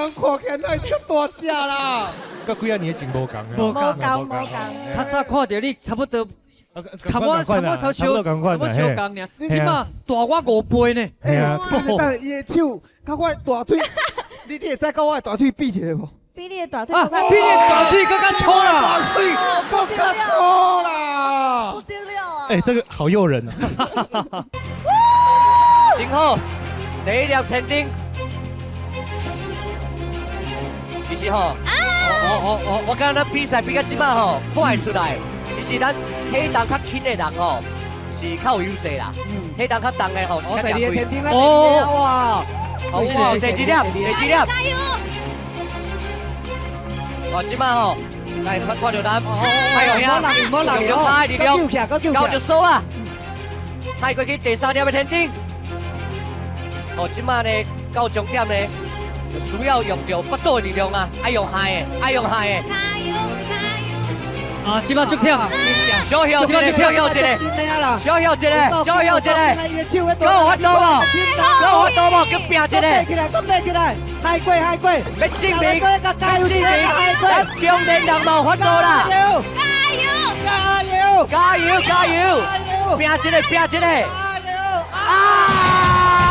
人看起來哪會遮大隻啦？佮幾仔年前無仝。無無仝無仝。較早看著你差不多，較我較我稍小，仝款較我相仝爾，這馬大我5倍呢。係啊，等下伊的手佮我的大腿，你會使佮我的大腿比一下無？比你的大腿啊，比你的大腿閣較粗啦！大腿閣較粗啦！不得了啊！哎，這個好誘人啊！真好，第一粒天燈，其實吼，我感覺咱比賽比到這擺吼，看會出來，其實咱體重較輕的人吼是較有優勢啦，體重較重的吼是較吃虧。哦，哇！好，第二粒，第二粒，加油！哦，這擺吼，來看看著咱，哎呦兄，用跤的力量，交就數啊，邁過去第三粒的天燈。哦，這擺呢到終點呢，就需要用著腹肚的力量啊，愛用害的，愛用害的。加油加油！啊，這擺足忝，小休一下，小休一下，小休一下，小休一下，閣有法度無？閣有法度無？閣拼一下！起來，閣爬起來，海過海過，欲證明，證明，咱中年人嘛有法度啦！加油！加油！加油！加油！拼一下，拼一下！加油！啊！